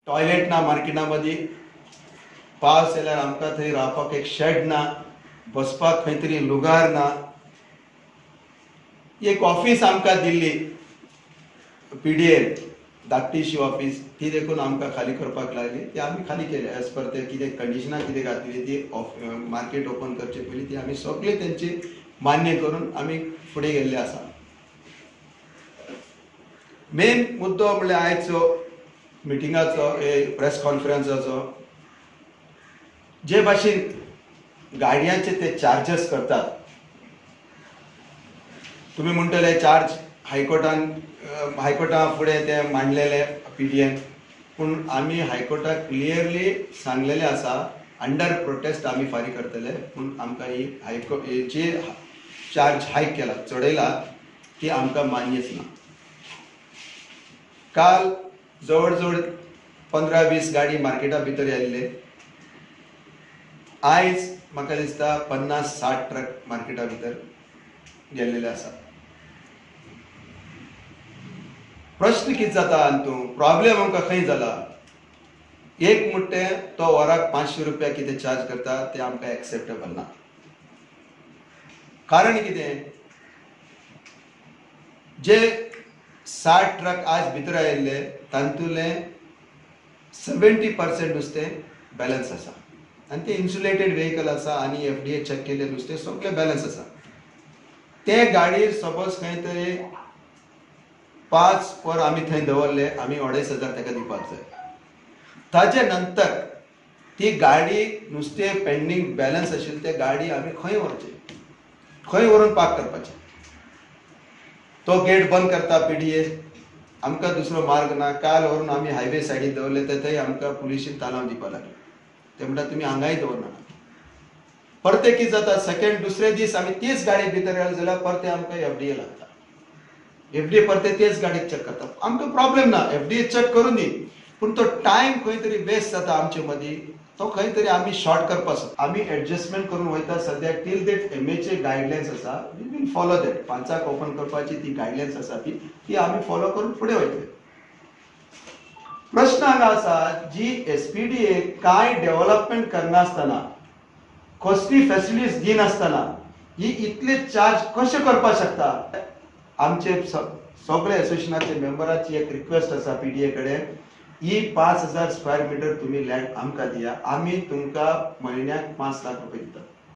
Toilet ना मार्केटा मदीं, पावस येयल्यार आमकां थंय रावपाक एक शेड ना, बसपाक खंय तरी लुगार ना. एक ऑफिस आमकां दिल्ली पीडीए धाकटीशी ऑफिस, ती देखून आमकां खाली करपाक लागली, ती आमी खाली केली एज पर ते कितें कंडिशनां कितें घातली ती मार्केट ओपन करचे पयलीं ती आमी सगळे तेंची मान्य करून आमी फुडें गेल्ले आसा. मेन मुद्दो म्हणल्यार आयचो मिटिंगाचो, प्रेस कॉन्फरन्साचो, जे भाशेन गाडयांचे ते चार्जस करतात, तुमी म्हणटले चार्ज हायकोर्टान हायकोर्टा फुडें ते मांडलेले पीडीएन, पूण आमी हायकोर्टाक क्लियरली सांगलेले आसा अंडर प्रोटेस्ट आमी फारीक करतले, पूण आमकां ही हायकोर्ट जे चार्ज हायक केला चडयला ती आमकां मान्यच ना. काल जवळ जवळ 15-20 गाडी मार्केटा भितर आयिल्ले, आयज म्हाका दिसता 50-60 ट्रक मार्केटा भितर गेल्लेले आसा. प्रश्न कितें जाता आनी तूं प्रॉब्लेम आमकां खंय जाला? एक म्हणटे तो वराक 500 रुपया कितें चार्ज करता ते आमकां एक्सेप्टेबल ना. कारण कितें, जे 60 ट्रक आज भितर आयिल्ले तातूंतले 70% नुस्तें बॅलन्स आसा आनी ते इन्सुलेटेड व्हेकल आसा आनी एफडीए चॅक केल्ले नुस्तें सगळें बॅलन्स आसा. ते गाडी सपोज खंय तरी 5 वर आमी थंय दवरले, आमी 2500 ताका दिवपाक जाय. ताजे नंतर ती गाडी नुस्तें पेंडींग बॅलन्स आशिल्ली ते गाडी आमी खंय व्हरचे, खंय व्हरून पार्क करपाचें? तो गेट बंद करता पीडीए, आमकां दुसरो मार्ग ना. काल व्हरून आमी हायवे सायडीन दवरले, ते थंय आमकां पुलिशीन तालांव दिवपाक लागले, ते म्हणटा तुमी हांगाय दवरना. परते कितें जाता, सेकंड दुसरे दीस आमी तीच गाडी भितर घाली जाल्यार परते आमकां एफडीए लागता, एफडीए परते तेच गाडयेक चॅक करता. आमकां प्रॉब्लेम ना, एफडीए चॅक करून दी, पूण तो टायम खंय तरी वेस्ट जाता आमचे मदीं, तो खंय तरी आमी शॉर्ट करपाक सोदता. आमी एडजस्टमेंट करून वयता सद्याक टील that MHA guidelines आसा, we will follow that. 5 open करपाची ती गायडलायन्स आसा ती आमी फॉलो करून फुडें वयतले. प्रश्न हांगा आसा, जी एसपीडीए कांय डेव्हलपमेंट करनासतना, कसली फॅसिलिटीज दिनासतना ही इतले चार्ज कशें करपाक शकता? आमचे सगळे एसोसिएशनाचे मेंबराची एक रिक्वेस्ट आसा पीडीए कडेन, ही 5000 स्क्वेअर मिटर तुमी लँड आमकां दिया, आमी तुमकां म्हयन्याक 5 लाख रुपये दितात.